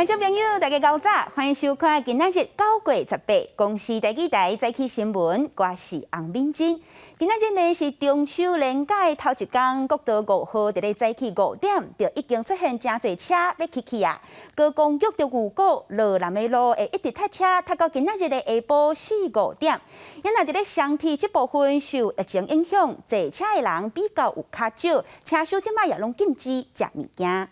觀眾朋友，大家𠢕早，歡迎收看今仔日9月18公視第二台早起新聞，我是洪敏珍。今仔日呢是中秋連假的頭一工，國道5號佇咧早起5點就已經出現誠濟車欲起去啊。高公局就預估羅南的路會一直塞車，塞到今仔日的下晡四五點。因為佇咧雙鐵這部分受疫情影響，坐車的人比較有較少，車手這擺也攏禁止食物件。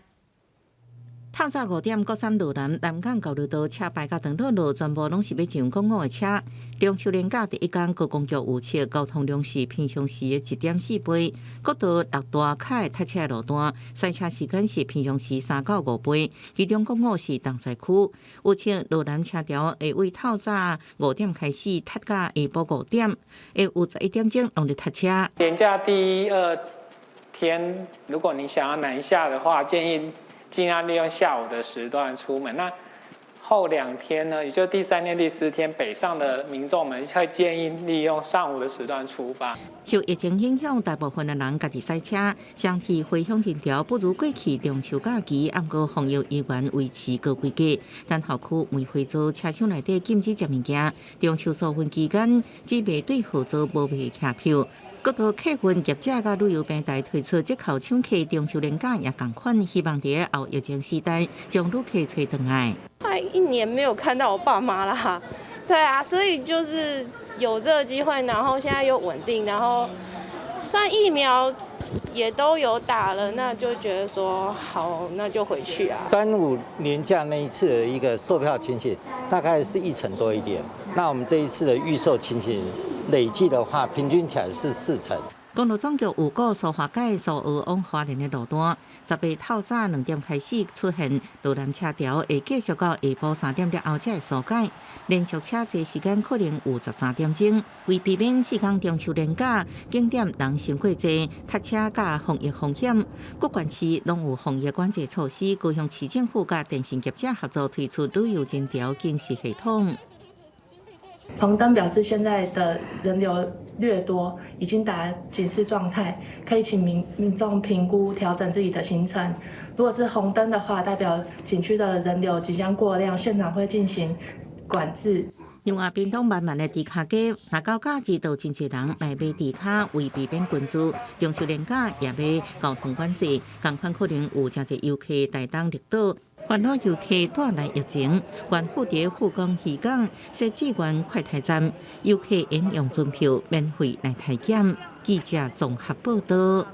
透早5點，國三羅南南港交流道車排甲長樂路，全部攏是欲上港五的車。中秋連假第一工，高公局預測交通量是平常時的1.4倍。國道六大卡的塞車路段，塞車時間是平常時3到5倍。其中港五是重災區，預測羅南車潮會為透早五點開始，塞到下晡五點，會有11點鐘攏佇塞車。連假第二天，如果你想要南下的話，建議盡量利用下午的時段出門。那後兩天呢，也就第三天、第四天，北上的民眾們會建議利用上午的時段出發。受疫情影響，大部分的人家己駛車，雙鐵回鄉人潮不如過去中秋假期，毋過防疫依然維持高規格。等候區梅花座車廂內底禁止食物件。中秋蘇芬期間，只賣對號座無賣車票。國道客運業者佮旅遊平台推出折扣搶客中秋連假也仝款，希望佇後疫情時代將旅客揣轉來。快一年沒有看到我爸媽啦，對啊，所以就是有這個機會，然後現在又穩定，然後算疫苗也都有打了，那就覺得說好，那就回去啊。端午連假那一次的一個售票情形，大概是一成多一點。那我們這一次的預售情形累計的話，平均起來是4成。公路總局預估蘇花改蘇澳往花蓮的路段，18透早2點開始出現羅南車潮，會繼續到下晡3點了後才會疏解。連續車坐時間可能有13點鐘。為避免4工中秋連假景點人傷過濟、塞車佮防疫風險，各縣市攏有防疫管制措施。高雄市政府佮電信業者合作推出旅遊人潮警示系統。黃燈表示現在的人流略多，已經達警示狀態，可以請民眾評估調整自己的行程。如果是紅燈的話，代表景區的人流即將過量，現場會進行管制。另外，屏東漫漫的豬跤街，若到假日都真濟人來買豬跤，為避免群聚，中秋連假也欲交通管制，仝款可能有誠濟遊客台東綠島。煩惱遊客帶來疫情，縣府佇富岡漁港設志願快篩站，遊客應用尊票免費來篩檢。記者綜合報道。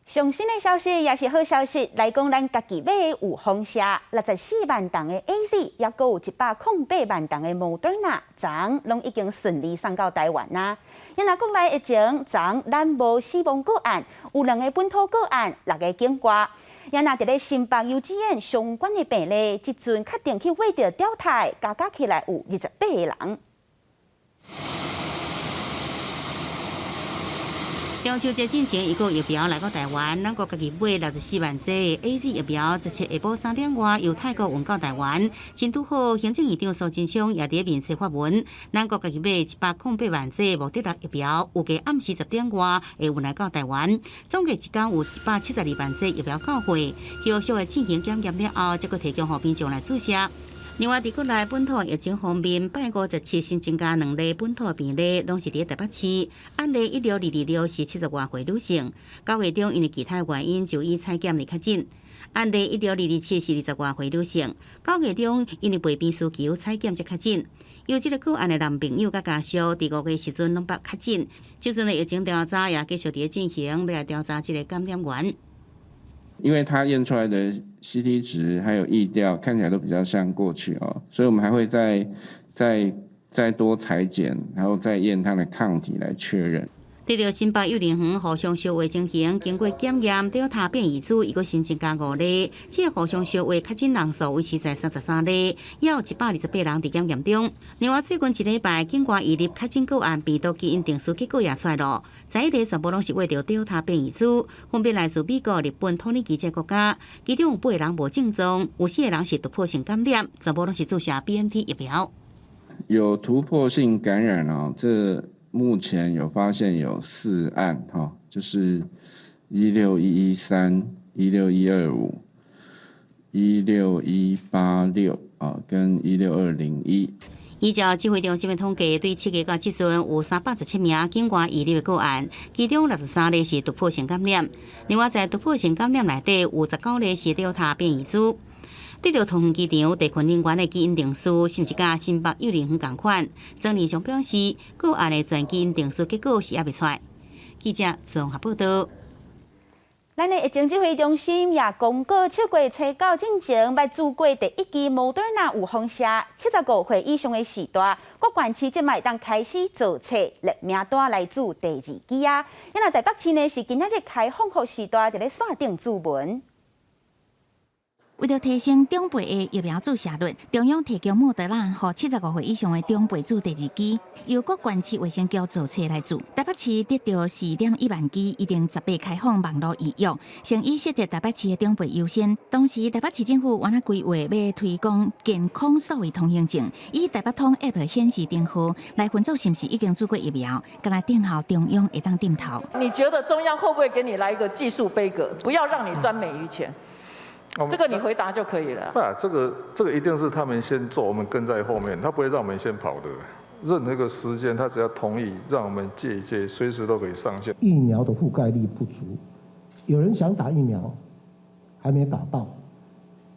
上新的消息也是好消息，來講咱家己買的有風險，64萬筒的 AZ，抑閣有108萬筒的莫德納，昨攏已經順利送到台灣啦。因若國內疫情，昨咱無死亡個案，有兩个本土個案，六个境外。也若佇咧新北幼稚園相關的病例，這陣確定去秽著 Delta，加加起來有28個人。中秋節進前，一個疫苗來到台灣，咱國家己買64萬劑 AZ 疫苗，17下晡3點外由泰國運到台灣。真拄好，行政院長蘇貞昌也佇面冊發文，咱國家己買108萬劑莫德納疫苗，預計暗時10點外會運來到台灣。總計一工有172萬劑疫苗到貨，後續會進行檢驗了後，才閣提供予民眾來注射。另外，佇國內本土疫情方面，拜五十七新增加兩例本土病例，攏是佇台北市。案例16226是70外歲女性，9月中因為其他原因就醫採檢而確診。案例16227是20外歲女性，9月中因為陪病需求採檢才確診。有這個個案的男朋友佮家屬，佇5月時陣攏捌確診。這陣的疫情調查也繼續佇咧進行，欲來調查這个感染源。因為他驗出來的 CT 值還有疫調看起來都比較像過去哦，所以我們還會再多採檢，然後再驗他的抗體來確認。佇著新北幼兒園互相相話情形，經過檢驗，Delta 變異株伊閣新增加五例，這个互相相話確診人數維持在33例，也有128人佇檢驗中。另外，最近一禮拜境外移入確診個案病毒基因定序結果也出來囉，11例全部攏是秽著 Delta 變異株，分別來自美國、日本、土耳其這國家，其中有八个人無症狀，有四个人是突破性感染，全部攏是注射 BNT 疫苗。有突破性感染哦，這目前有發現有四案，哈，就是16113、16125、16186啊，跟16201。依照指揮中心的統計，對7月到這陣有317名境外移入的個案，其中63例是突破性感染。另外，在突破性感染內底有19例是 Delta 變異株。對著桃園機場地勤人員的基因定序，是毋是佮新北幼兒園仝款？曾仁祥表示，個案的全基因定序結果是猶未出來。記者綜合報道。咱的疫情指揮中心也公告，7月初9進前，欲注過第一劑莫德納有風險75歲以上的序大，各縣市這馬會當開始造冊列名單來注第二劑啊。因為台北市呢是今仔日開放予序大佇咧線頂注文。為著提升長輩的疫苗注射率，中央提供莫德納予75歲以上的長輩注第二劑，由各縣市衛生局造冊來注。台北市得著4.1萬劑，一定18開放網路預約，先以設置台北市的長輩優先。同時，台北市政府原來規劃欲推廣健康數位通行證，以台北通 App 顯示帳號來分做是毋是已經注過疫苗，敢若等候中央會當點頭。你覺得中央會不會給你來一個技術杯葛，不要讓你專美於前？這個你回答就可以了。不，這個一定是他們先做，我們跟在後面，他不會讓我們先跑的。任何一個時間，他只要同意讓我們借一借，隨時都可以上線。疫苗的覆蓋率不足，有人想打疫苗，還沒打到，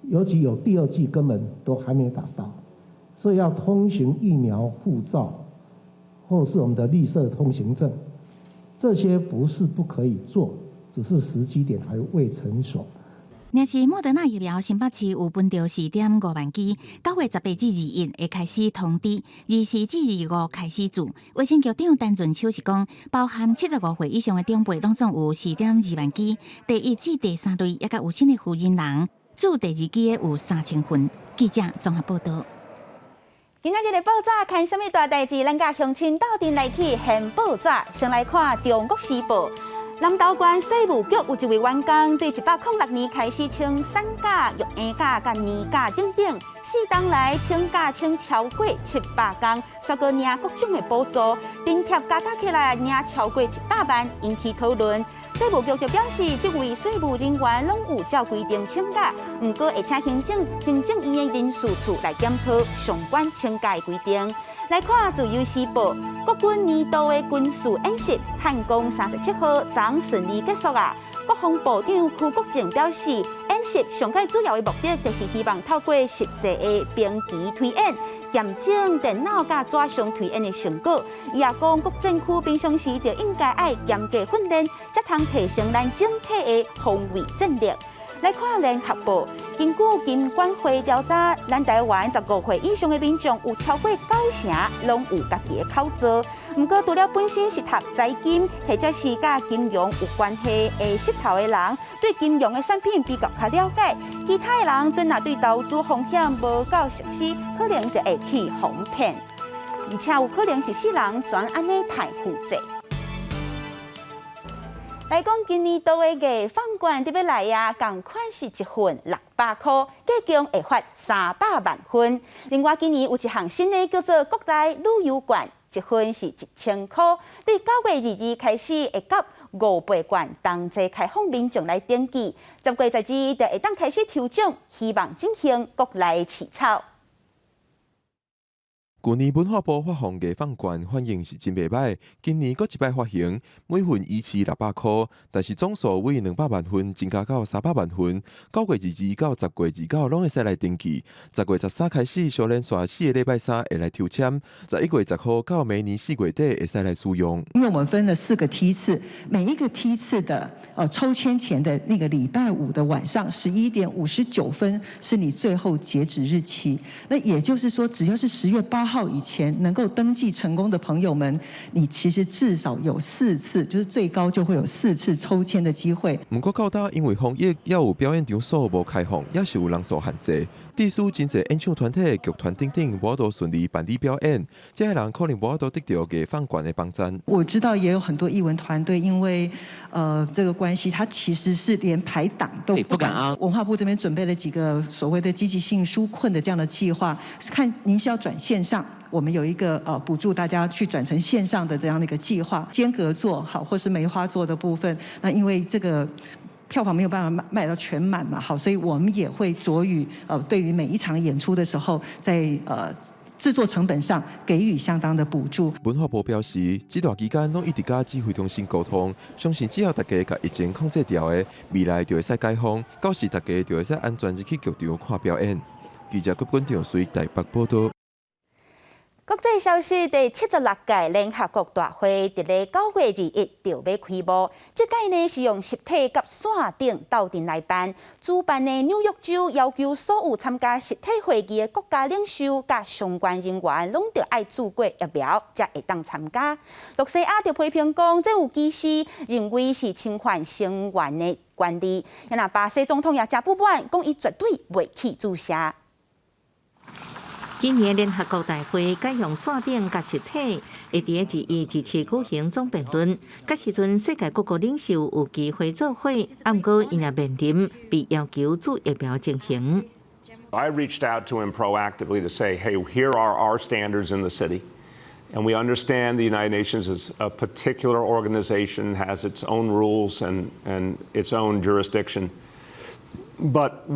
尤其有第二劑根本都還沒打到，所以要通行疫苗護照，或是我們的綠色通行證，這些不是不可以做，只是時機點還未成熟。若是莫德納疫苗，新北市有分著4.5萬劑，9月18至21會開始通知，24至25開始注。衛生局長陳潤秋是講，包含75歲以上的長輩，攏總有4.2萬劑。第一至第三類，抑閣有新的負責人注第二劑的有3000份。記者綜合報道。今仔日的報紙看啥物大代誌？咱佮鄉親鬥陣來去掀報紙，先來看《中國時報》。南投縣稅務局有一位員工，對106年開始請產假、育嬰假、佮年假等等，4冬來請假請超過700工，煞閣領各種的補助，津貼加加起來領超過100萬，引起討論。稅務局就表示，這位稅務人員攏有照規定請假，毋過會請行政院的人事處來檢討相關請假的規定。來看《自由時報》，國軍年度的軍事演習，漢光37號昨順利結束啊！國防部長邱國正表示，演習上蓋主要的目的，就是希望透過實際的兵棋推演，驗證電腦佮紙上推演的成果。伊也講，各戰區平常時就應該愛嚴格訓練，才通提升咱整體的防衛戰力。來看聯合報，根據金管會調查，咱台灣15歲以上的民眾有超過九成攏有家己的口座。毋過，除了本身是讀財經或者是佮金融有關係的穡頭的人，對金融的產品比較較了解，其他的人陣若對投資風險無夠熟悉，可能就會去予騙，而且有可能一世人全按呢歹負債。來講今年度的藝坊券得欲來啊，仝款是一份600箍，計共會發300萬份。另外，今年有一項新的叫做國內旅遊券，一份是1000箍。對9月22開始會佮500縣同齊開放民眾來登記，10月12就會當開始抽獎，希望振興國內市場。舊年文化部發放藝坊券，反應是真袂䆀。今年閣一擺發行，每份維持600箍，但是總數為200萬份增加到300萬份。9月22到10月29攏會使來登記。10月13開始，小連續4個禮拜三會來抽籤。11月10號到明年4月底會使來使用。因為我們分了四個梯次，每一個梯次的抽籤前的那個禮拜五的晚上11點59分是你最後截止日期。那也就是說，只要是10月8號以前能夠登記成功的朋友們，你其實至少有四次，就是最高就會有四次抽籤的機會。毋過到今因為防疫，猶有表演場所無開放，也是有人數限制，致使真濟演唱團體、劇團等等無法度順利辦理表演，這些人可能無法度得著藝坊券的幫贊。我知道也有很多藝文團隊，因為這個關係，他其實是連排檔都不敢啊。文化部這邊準備了幾個所謂的積極性紓困的這樣的計劃，看您是要轉線上。我們有一個補助大家去轉成線上的這樣的一個計劃，間隔座好或是梅花座的部分，那因為這個票房沒有辦法賣到全滿嘛，好，所以我們也會酌予對於每一場演出的時候，在製作成本上給予相當的補助。文化部表示，這段期間攏一直佮指揮中心溝通，相信只要大家共疫情控制牢的，未來就會使解封，到時大家就會使安全入去劇場看表演。記者郭君長隨台北報道。國際消息，第76屆聯合國大會佇咧9月21就欲開幕。這屆呢是用實體佮線頂鬥陣來辦。主辦的紐約州要求所有參加實體會議的國家領袖佮相關人員，攏著愛注過疫苗，才會當參加。露西亞就批評講，這有歧視，認為是侵犯成員的權利。若巴西總統也誠不滿，講伊絕對袂去注射。今年聯合國大會改用線頂佮實體，會佇21、27舉行總辯論。彼時陣世界各國領袖有機會做伙，毋過𪜶也面臨被要求注疫苗情形。 I reached out to him proactively to say, hey, here are our standards in the city. And we understand the United Nations is a particular organization, has its own rules and its own jurisdiction. But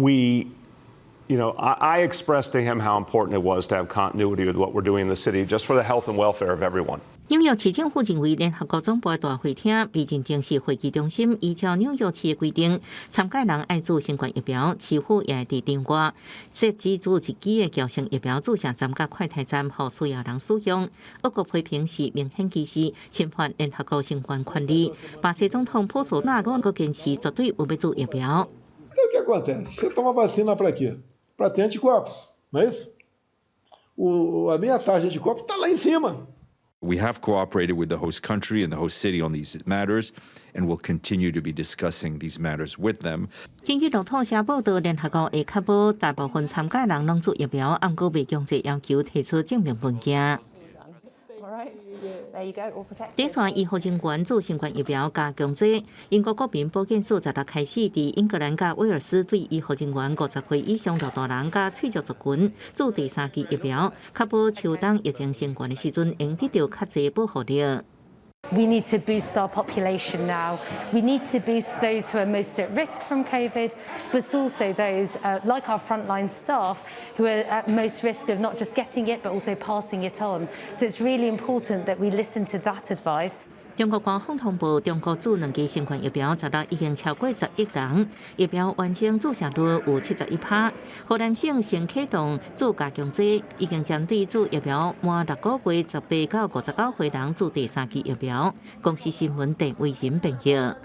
I expressed to him how important it was to have continuity with what we're doing in the city, just for the health and welfare of everyone. 紐約市政府認為，聯合國總部大會廳被認證是會議中心，依照紐約市的規定，參加人愛注新冠疫苗，市府也會佇場外設置注一支的喬成疫苗注射站佮快篩站，予需要人使用。俄國批評是明顯歧視，侵犯聯合國成員權利。巴西總統波索納羅閣堅持絕對無欲注疫苗。 O que acontece? Você toma vacina para quê? Para ter anticorpos, não é isso? A minha taxa de anticorpos está lá em cima. We have cooperated with the host country and the host city on these matters, and will continue to be discussing these matters with them. 根據路透社報道，聯合國會確保大部分參加人攏注疫苗，毋過袂強制要求提出證明文件。這線醫護人員注新冠疫苗加強劑，英國國民保健署十六開始，佇英格蘭佮威爾斯對醫護人員50歲以上老大人佮脆弱族群注第三劑疫苗，確保秋冬疫情升懸的時陣，會得著較濟保護力。 We need to boost our population now. We need to boost those who are most at risk from COVID, but also those like our frontline staff who are at most risk of not just getting it, but also passing it on. So it's really important that we listen to that advice. 中國官方通報，中國注兩劑新冠疫苗，十六已經超過10億人，疫苗完成注射率有71%。河南省先啟動注加強劑，已經針對注疫苗滿6個月18到59歲人注第三劑疫苗。公視新聞鄭偉仁編譯。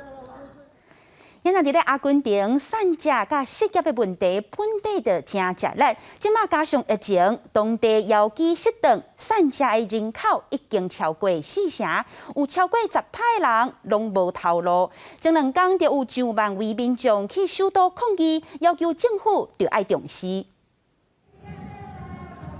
現在佇咧阿根廷，散赤佮失業的問題本底就誠食力，這馬加上疫情，當地遙機失當，散赤的人口已經超過四成，有超過10%人攏無頭路。前兩工就有上萬位民眾去首都抗議，要求政府著愛重視。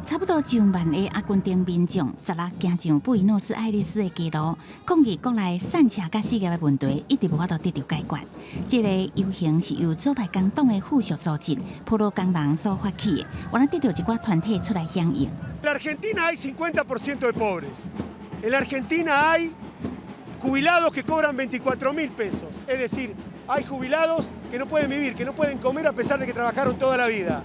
差不多上萬个阿根廷民眾，十六行上布宜諾斯艾利斯的街路，抗議國內散赤佮失業的問題一直無法度得著解決。這个遊行是由左派工黨的附屬組織普羅工人所發起的，原來得著一寡團體出來響應。 En la Argentina hay 50% de pobres. En la Argentina hay jubilados que cobran 24 mil pesos. Es decir, hay jubilados que no pueden vivir, que no pueden comer a pesar de que trabajaron toda la vida.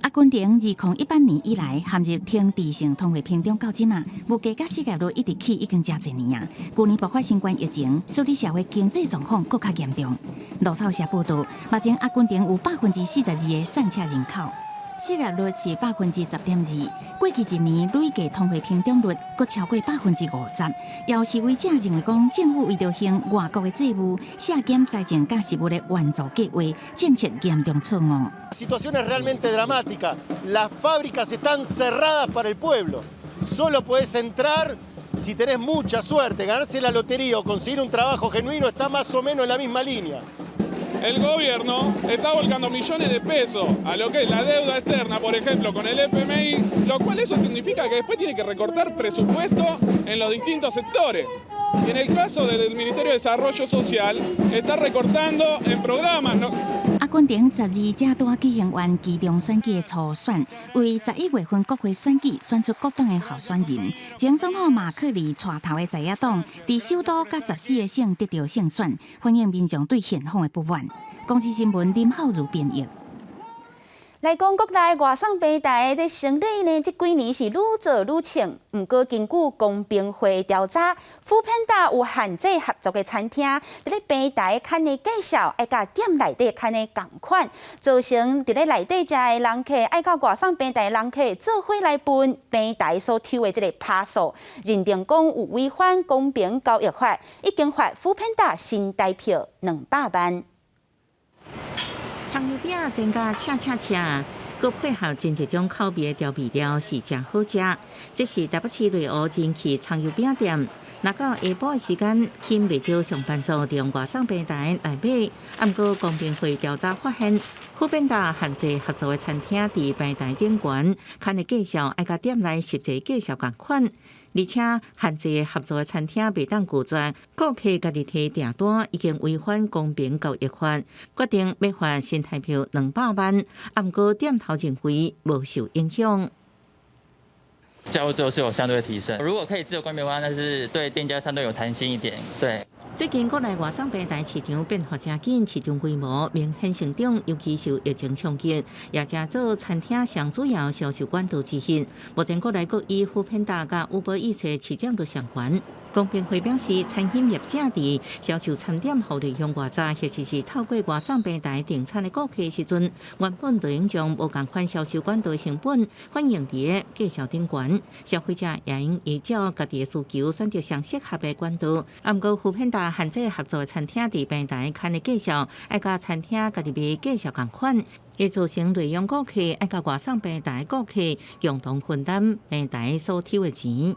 阿根廷2018年以來陷入停滯性通貨膨脹到這馬，物價佮失業率一直起，已經誠濟年啊。舊年爆發新冠疫情，使得社會經濟狀況閣較嚴重。路透社報導，目前阿根廷有42%的散赤人口，失業率是10.2%。過去一年累計通貨膨脹率閣超過50%。有示威者認為講，政府為著還外國的債務，削減財政佮食物的援助計劃，政策嚴重錯誤。 Situación es realmente dramática. Las fábricas están cerradas para el pueblo. Solo podés entrar si tenés mucha suerte. Ganarse la lotería o conseguir un trabajo genuino está más o menos en la misma línea. El gobierno está volcando millones de pesos a lo que es la deuda externa, por ejemplo, con el FMI, lo cual eso significa que después tiene que recortar presupuesto en los distintos sectores. Y en el caso del Ministerio de Desarrollo Social, está recortando en programas. ¿No? 阿軍程12才拄仔舉行完期中選舉的初選，為11月份國會選舉選出各黨的候選人。前總統馬克里帶頭的在野黨，佇首都佮14個省得著勝選，反映民眾對現況的不滿。公視新聞林浩如編譯。來講國內外送平台這生意呢，這幾年是愈做愈衝。毋過根據公平會調查，foodpanda 有限制合作的餐廳，佇咧平台刊的介紹愛佮店內底刊的仝款，造成佇咧內底食的人客愛佮外送平台的人客做伙來分平台所抽的這个趴數，認定講有違反公平交易法，已經罰 foodpanda 新台票200萬。蔥油餅煎甲赤赤赤，閣配合真濟種口味的調味料，是誠好食。這是台北市內湖人氣蔥油餅店。若到下晡的時間，吸引袂少上班族利用外送平台來買。啊，毋過公平會調查發現，foodpanda 限制合作的餐廳佇平台頂懸，刊的介紹愛佮店內實際介紹仝款。而且限制合作的餐廳袂當拒絕顧客家己提訂單，已經違反公平交易法，決定欲罰新台票200萬。啊，毋過店頭認為無受影響。加入之後是有相對的提升。如果可以自由關閉的話，那是對店家相對有彈性一點。對。最近國內外送平台市場變化誠緊，市場規模明顯成長，尤其受疫情衝擊，也成做餐廳上主要銷售管道之一。目前國內閣以 foodpanda 佮 Uber Eats 市佔率上懸。公平會表示，餐飲業者佇銷售餐點予內用外閘，或者是透過外送平台訂餐的顧客時陣，原本就應將無仝款銷售管道的成本反映佇咧介紹頂懸。消費者也應依照家己的需求選擇上適合的管道。啊，毋過 foodpanda 限制合作的餐廳佇平台刊的介紹，愛佮餐廳家己賣介紹仝款，會造成內用顧客愛佮外送平台顧客共同分擔平台所抽的錢。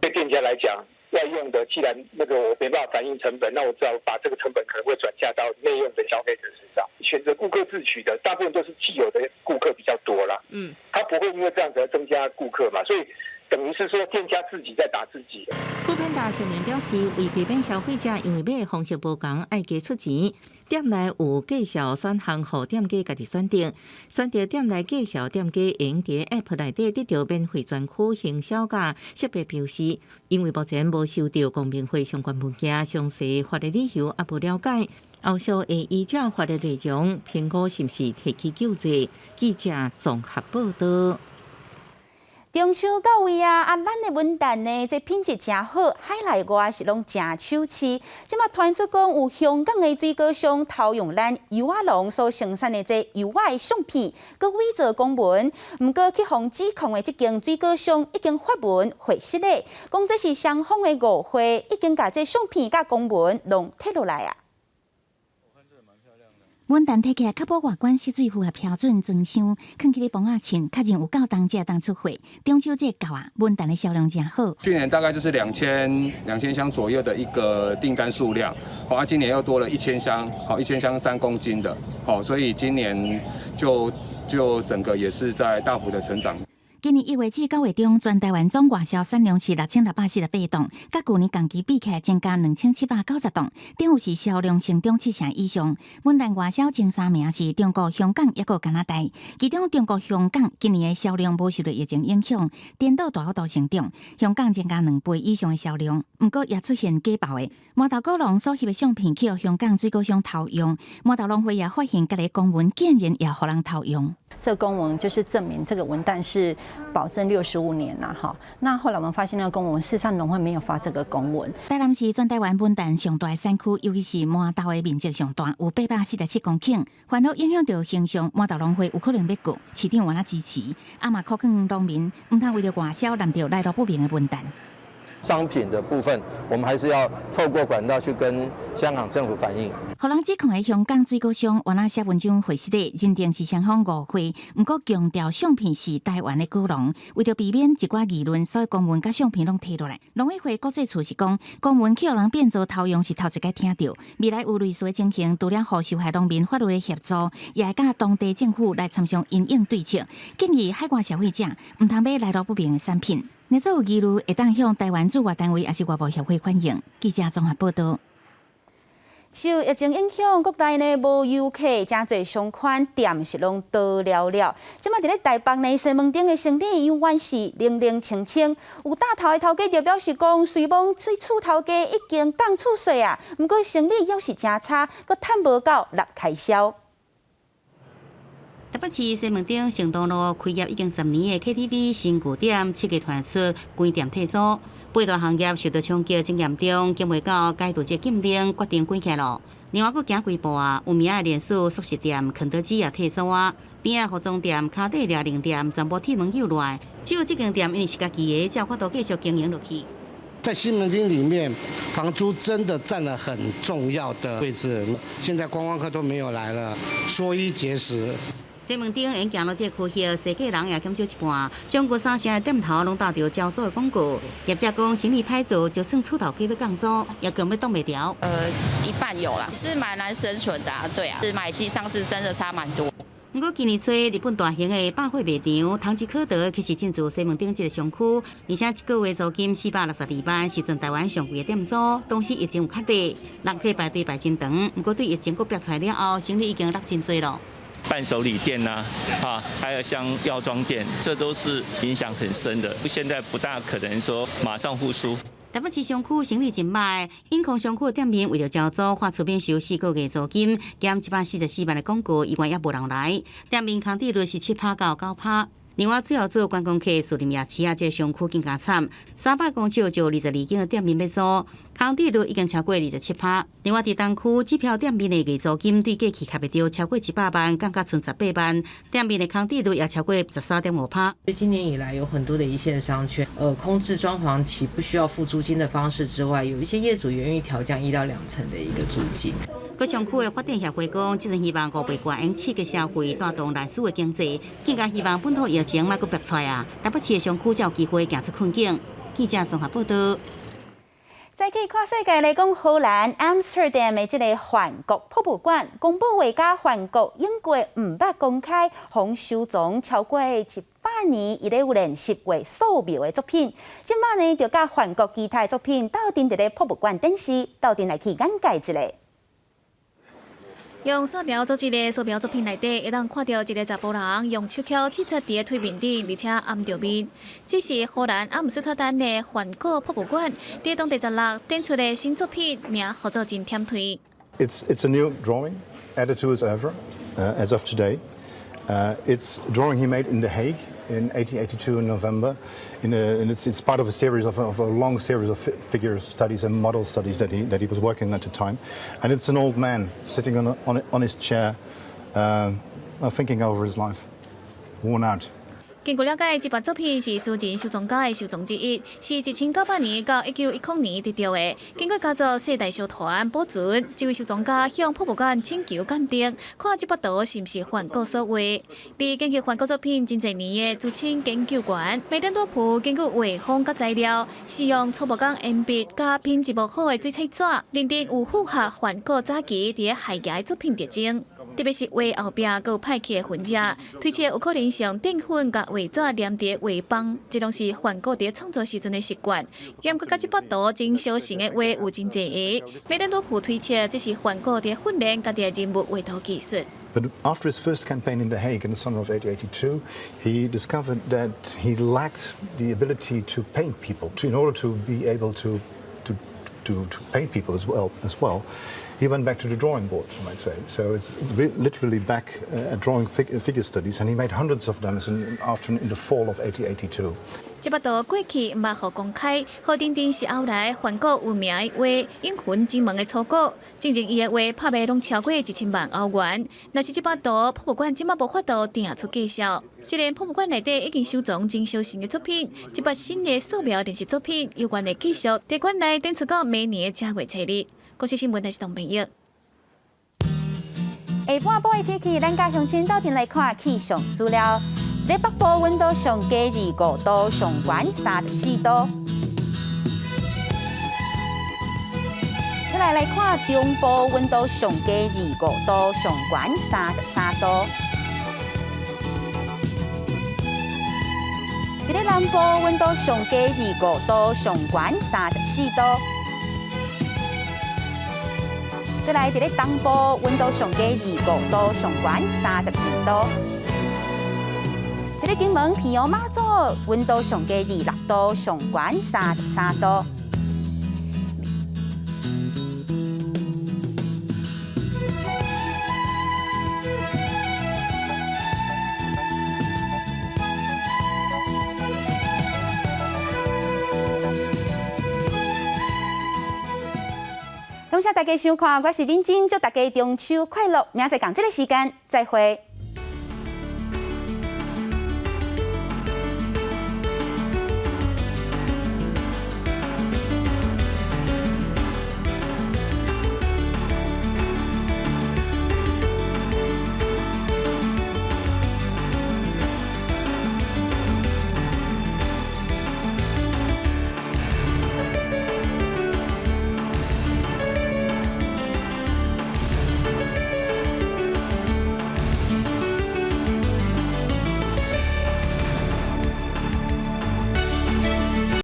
對店家來講，外用的既然那個我沒辦法反映成本，那我只好把這個成本可能會轉嫁到內用的消費者身上。選擇顧客自取的，大部分都是既有的顧客比較多啦。他不會因為這樣子而增加顧客嘛，所以等於是說店家自己在打自己。 foodpanda 聲明表示，為避免消費者因為買的方式無仝，愛加出錢，店內有介紹選項，予店家家己選擇。選擇店內介紹店家，會用佇 App 內底得著免費專區行銷佮設備標示。因為目前無收著公平會相關文件，詳細法律理由猶無了解，後續會依照法律內容評估是毋是提起救濟。記者綜合報導。中秋到位啊！啊，咱的文旦呢，這品質誠好，海內外是攏誠搶市。這馬傳出講有香港的水果商偷用咱柚仔農所生產的這柚仔的相片，閣偽造公文。毋過去予指控的這間水果商已經發文回實咧，講這是雙方的誤會，已經共這相片佮公文攏退落來啊。文旦提起來確保外觀食水符合標準裝箱，囥佇咧磅仔秤，確認有夠重才會當出貨。中秋節到啊，文旦的銷量誠好。去年大概就是2000箱左右的一個訂單數量，好啊，今年又多了一千箱，好，一千箱3公斤的，好，所以今年就整個也是在大幅的成長。今年1月至9月中，全台灣總外銷產量是6648噸，佮舊年同期比起來增加2790噸，等於是銷量成長7成以上。文旦外銷前三名是中國、香港，抑閣加拿大。其中中國、香港今年的銷量無受著疫情影響，顛倒大幅度成長，香港增加2倍以上的銷量。毋過也出現假包的，饃頭果農所翕的相片去予香港水果商偷用，饃頭農會也發現這个公文竟然也予人偷用。這個公文就是證明這個文旦是保證65年啦，哈。那後來我們發現那個公文，事實上農會沒有發這個公文。台南是全台灣文旦上大的產區，尤其是饃頭的面積上大，有847公頃。煩惱影響著形象，饃頭農會有可能欲告，市長有按怎支持？啊嘛，呼勸農民毋通為著外銷濫著來路不明的文旦。商品的部分，我們還是要透過管道去跟香港政府反映。予人指控的香港水果商，原來寫文章回實的，認定是雙方誤會，毋過強調相片是台灣的果農，為著避免一寡議論，所以公文佮相片攏提落來。農委會國際處是講，公文去予人變做偷用是頭一擺聽著，未來有類似的情形，除了予受害農民法律的協助，也會佮當地政府來參詳因應對策，建議海外消費者毋通買來路不明的產品。若做有疑慮，會當向台灣駐外單位抑是外貿協會反映。記者綜合報導。受疫情影響，國內呢無遊客，誠濟商圈店是攏倒了了。這馬佇咧台北呢西門町的生意猶原是冷冷清清。有擔頭的頭家就表示講，雖罔這厝頭家已經降厝稅啊，毋過生意猶是誠差，閣趁無夠納開銷。台北市西門町成都路開業已經10年的 KTV 新舊店，7月傳出關店退租，八大行業受到衝擊真嚴重，驚袂到解除這禁令，決定關起來。另外，閣行幾步啊，有名的連鎖速食店肯德基也退租啊，邊仔服裝店、卡地亞零店全部鐵門又來，只有這間店因為是家己的，才有法度繼續經營落去。在西門町裡面，房租真的佔了很重要的位置。現在觀光客都沒有來了，縮衣節食。西門町沿行路這個區域，踅過人也減少一半，將近三成的店頭攏打著招租的廣告。業者講生意歹做，就算厝頭家欲降租，也根本擋袂牢。一半有啦，是蠻難生存的啊，對啊，是買氣上次真的差蠻多。毋過今年初，日本大型的百貨賣場唐吉訶德開始進駐西門町這個商區，而且一個月租金462萬，是全台灣上貴的店租。當時疫情有較熱，人客排隊排真長。毋過對疫情閣逼出來了後，生意已經落真濟咯。伴手禮店吶，啊，還有像藥妝店，這都是影響很深的。現在不大可能說馬上復甦。台北市商區生意真歹，永康商區的店面為著招租，發出免收4個月租金，減144萬的廣告，依然也無人來。店面空置率是7趴到9趴。另外，主要做觀光客士林夜市啊，這個商區更加慘，300公尺就22間的店面欲租，空置率已經超過27趴。另外，佇東區支票店面的月租金對過去合袂著超過100萬，降甲賰18萬，店面的空置率也超過13.5趴。今年以來，有很多的一線商圈，空置裝潢期不需要付租金的方式之外，有一些業主願意調降1到2成的一個租金。各商區的發展協會講，這陣希望五倍券會刺激消費，帶動內需的經濟，更加希望本土疫情莫閣爆出來啊！台北市的商區才有機會行出困境。記者綜合報道。再去看世界來講，荷蘭 Amsterdam 的這个梵谷博物館公布畫家梵谷用過毋捌公開，予收藏超過100年，伊咧有練習畫素描的作品。這馬呢，就佮梵谷其他的作品鬥陣佇咧博物館展示，鬥陣來去眼界一下。用線條做一个素描作品內底，會當看著一个查埔人用手鉤制作佇个腿面頂，而且掩著面。這是荷蘭阿姆斯特丹的梵谷博物館，佇當地16展出的新作品，名號做真忝腿。 It's a new drawing added to his oeuvre as of today. It's a drawing he made in The Hague in 1882 in November. And it's part of a long series of figure studies and model studies that he was working at the time. And it's an old man sitting on his chair, thinking over his life, worn out. 根據了解，這幅作品是私人收藏家的收藏之一，是1900年到1910年得著的。經過家族世代相傳保存，這位收藏家向博物館請求鑑定，看這幅圖是毋是梵谷所畫。佇研究梵谷作品真濟年的資深研究員梅登多普，根據畫風佮材料，使用粗木工鉛筆佮品質無好的水彩紙，認定有符合梵谷早期佇咧海牙的作品特徵。特別是畫後壁閣有歹去的痕跡，推測有可能是用澱粉佮畫紙黏佇畫板，這攏是梵谷佇創作時陣的習慣。毋過佮這幅圖真相像的畫有真濟个，梅登多普推測這是梵谷佇訓練家己的人物畫圖技術。 But after his first campaign in The Hague in the summer of 1882, he discovered that he lacked the ability to paint people. In order to be able to paint people as well, he went back to the drawing board, you might say. So it's literally back at drawing figure studies, and he made hundreds of them in the fall of 1882. 這幅圖過去毋捌予公開，予認定是後來梵谷有名的畫《陰魂之門》的初稿。進前伊的畫拍賣攏超過1000萬歐元。若是這幅圖，博物館這馬無法度定出價數。雖然博物館內底已經收藏真相像的作品，這幅新的素描練習作品猶原會繼續佇館內展出到明年的正月初二。公視新聞台是董朋友。下半晡的天氣，咱佮鄉親鬥陣來看氣象資料。咧北部溫度上低25度，上懸34度。再來來看中部溫度上低25度，上懸33度。佇咧南部溫度上低25度，上懸34度。閣來佇咧東部，溫度上低25度，上懸32度。佇咧金門、平陽、馬祖，溫度上低26度，上懸33度。感謝大家收看，我是敏珍，祝大家中秋快樂，明仔載仝這个時間再會。